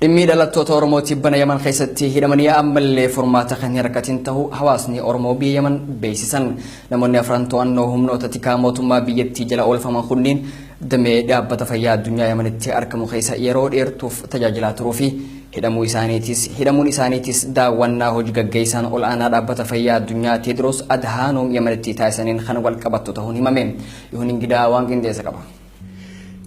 Dhimmi dhalattoota Oromoo tibbana Yaman keessatti hidhamanii ammallee furmaata kan hin argatin ta'uu hawaasni Oromoo biyya Yaman beeksisan. Namoonni afran to'annoo humnoota tikaa mootummaa biyyattii jala oolfaman kunniin damee dhaabbata fayyaa addunyaa Yamanitti argamu keessa yeroo dheertuuf tajaajilaa turuu fi hidhamuu isaaniitis hidhamuun isaaniitis daawwannaa hojii gaggeessaan ol'aanaa dhaabbata fayyaa addunyaa Teedroos Adhaanoom Yamanitti taasisaniin kan wal qabattu ta'uun himame. Yihuun Ingidaa waan qindeessa qaba.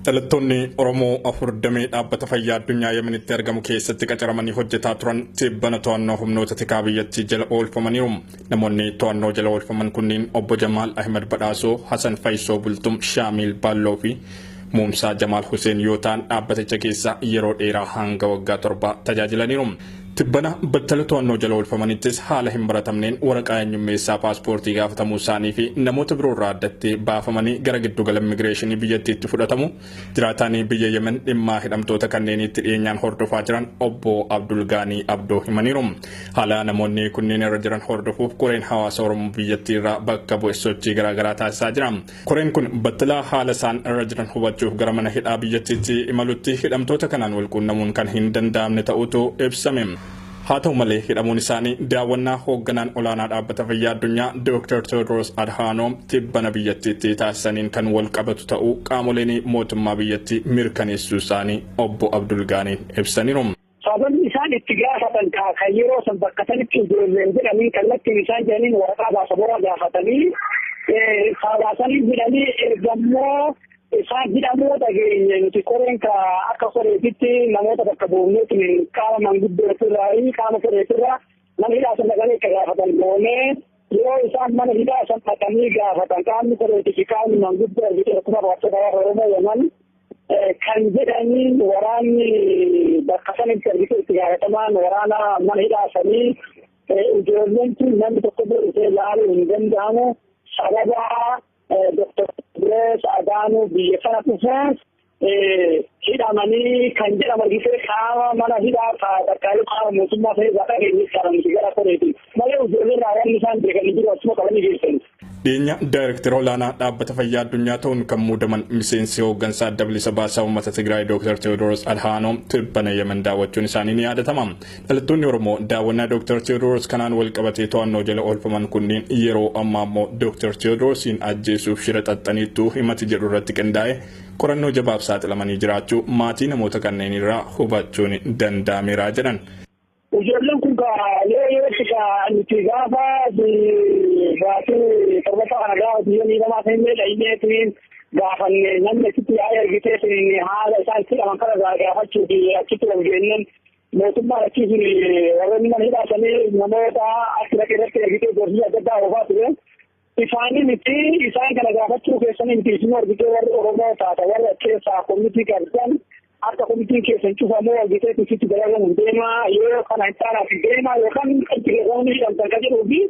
Dhalattoonni Oromoo afur damee dhaabbata fayyaa addunyaa Yemenitti argamu keessatti qacaramanii hojjetaa turan tibbana to'annoo humnoota tikaa biyyattii jala oolfamaniiru. Namoonni to'annoo jala oolfaman kunniin obbo Jamaal Ahmed Badhaasoo, Hasan Fayyisoo Bultum, Shaamiil Baalloo fi Muumsaa Jamaal Huseen yoo ta'an dhaabbaticha keessa yeroo dheeraa hanga waggaa 7 tajaajilaniiru. Tibbana battala to'annoo jala oolfamanittis haala hin baratamneen waraqaa eenyummeessaa paaspoortii gaafatamuu isaanii fi namoota biroorraa addatti baafamanii gara giddugala immigireeshinii biyyattiitti fudhatamu jiraataanii biyya Yemen dhimmaa hidhamtoota kanneeniitti dhiyeenyaan hordofaa jiran obbo Abdul Gaanii Abdoo himaniiru. Haala namoonni kunneen irra jiran hordofuuf koreen hawaasa Oromoo biyyattii irraa bakka bu'e sochii garaagaraa taasisaa jira. Koreen kun battala haala isaan irra jiran hubachuuf gara mana hidhaa biyyattiitti imalutti hidhamtoota kanaan walquunnamuun kan hin danda'amne ta'uutu ibsame. Haa ta'u malee hidhamuun isaanii daawwannaa hoogganaan olaanaa dhaabbata fayyaa addunyaa Dr. Tewoodiroos Adhaanoom tibbana biyyattiitti taasisaniin kan wal qabatu ta'uu qaamoleen mootummaa biyyattii mirkaneessuu isaanii obbo Abdul Gaaniin ibsaniiru. Sababni isaan itti gaafatan kaa kan yeroo san bakka sanitti ijoolleen jedhanii kallattiin isaan jedhaniin waraqaa baasaboraa gaafatanii baasanii jedhanii ergammoo isaan hidhamuu dhageenye nuti koreen ka akka koreetitti namoota bakka buufneetiin qaama manguddootirraa fi qaama koreetirraa mana hidhaa san dhaqanii akka gaafatan goonee yeroo isaan mana hidhaa san dhaqanii gaafatan qaamni koreetii fi qaamni manguddoo argite akkuma barattoota warra Oromoo Yaman kan jedhaniin waraanni bakka sanitti argite itti gaafatamaan waraana mana hidhaa sanii ijoolleen tun namni tokko illee dhufee ilaaluu hin danda'amu sababa Dr. Tewodiroos Adaanuu biyya sana dhufeef hidhamanii kan jedhamu argitee qaama mana hidhaa takkaalee qaama mootummaa ta'e irraa dhageenye kana nuti gara koreeti malee ijoollee irraa wanni isaan beekan jiru achuma qabanii geessani. Dhiyeenya Daayirektara Olaanaa Dhaabbata Fayyaa Addunyaa ta'uun kan muudaman miseensi hooggansa Adda Bilisa Baasaa Uummata Tigraay Dooktar Tewoodiroos Adhaanoom tibbana Yemen daawwachuun isaanii ni yaadatama. Dhalattoonni Oromoo daawwannaa Dooktar Tewoodiroos kanaan walqabatee to'annoo jala oolfaman kunniin yeroo ammaa immoo Dooktar Tewoodiroosiin ajjeesuuf shira xaxxaniittu himati jedhu irratti qindaa'e qorannoo jabaaf saaxilamanii jiraachuu maatii namoota kanneenirraa hubachuun danda'ameera jedhan. Ijoolleen kun kaa yeroo yerootti kaa nuti gaafa baatii torbaffaa kana gaafa biyya miidhamaa seennee dhayneetiin gaafanne namni achitti yaa'ee argiteetiin haala isaan itti hidhaman kana gaafachuu fi achitti wal geenneen mootummaan achii sun warroonni mana hidhaatanii namoota achi dhaqee irratti argitee gorsii adda addaa oofaa ture. Isaanii miti isaan kana gaafachuu keessanii miti isin argitee warri Oromoo taata warra keessaa komitii qabdan akka komitiin keessan cufamuu argitee isitti dalagamu deemaa yoo kana hin taanaaf deemaa yookaan itti keessanii hidhamtan kan jedhuu fi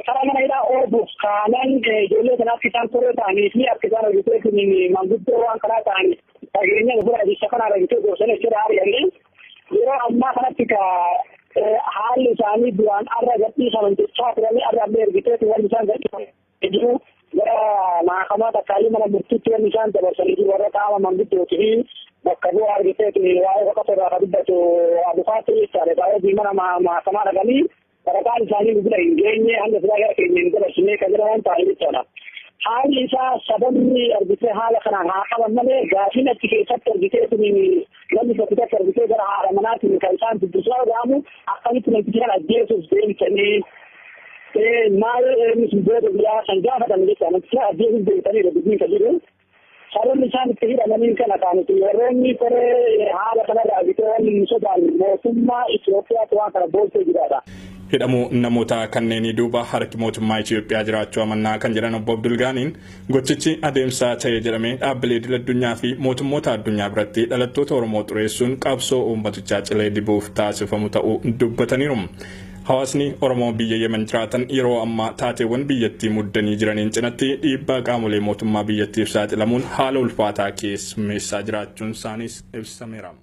karaa mana hidhaa oofuuf kaanan ijoollee kana akka isaan koree ta'anii fi akka isaan argitee manguddoo waan kanaa ta'anii fageenya ofirraa ibsa kana argitee gorsanii achirraa ari'anii yeroo ammaa kanatti ka haalli isaanii duraan arra gadhiifaman jechaa turanii arra illee ergiteeti wanni isaan gadhiifaman jiru gara mahakamaa takkaayyuu mana murtiitti wanni isaan dabarsanii jiru warra qaama manguddooti fi bakka bu'aa argiteeti waa'ee qofa irraa ka dubbatu abukaatti jechaadha baay'ee mana mahakamaa dhaqanii waraqaan isaanii nu bira hin geenye hanga silaa gara keenya hin dabarsinee kan jedhaman ta'an jechaadha. Haalli isaa sababni argitee haala kanaan haa qaban malee gaafiin achi keessatti argitee suniin namni tokko tokko argitee gara haadha manaatiin kan isaan dubbisaa dhaga'amu akkamitti namticha kana ajjeesuuf deemtanii maal inni sun booda biyyaa kan gaafatan jecha namticha ajjeesuuf deemtanii dubbiin kan jiru. Sababni isaan itti hidhamaniin kana kaaniti warroonni koree haala kanarraa argitee wanni nu sodaannu mootummaa Itoophiyaatu waan kana booddee jiraadha. Hidhamuu namoota kanneenii duuba harki mootummaa Itoophiyaa jiraachuu amannaa kan jedhan obbo Abdulgaaniin gochichi adeemsa ta'e jedhamee dhaabbilee idil addunyaa fi mootummoota addunyaa biratti dhalattoota Oromoo xureessuun qabsoo uummatichaa cilee dibuuf taasifamu ta'uu dubbataniiru. Hawaasni Oromoo biyya Yemen jiraatan yeroo ammaa taateewwan biyyattii muddanii jiraniin cinatti dhiibbaa qaamolee mootummaa biyyattiif saaxilamuun haala ulfaataa keessummeessaa jiraachuun isaaniis ibsameera.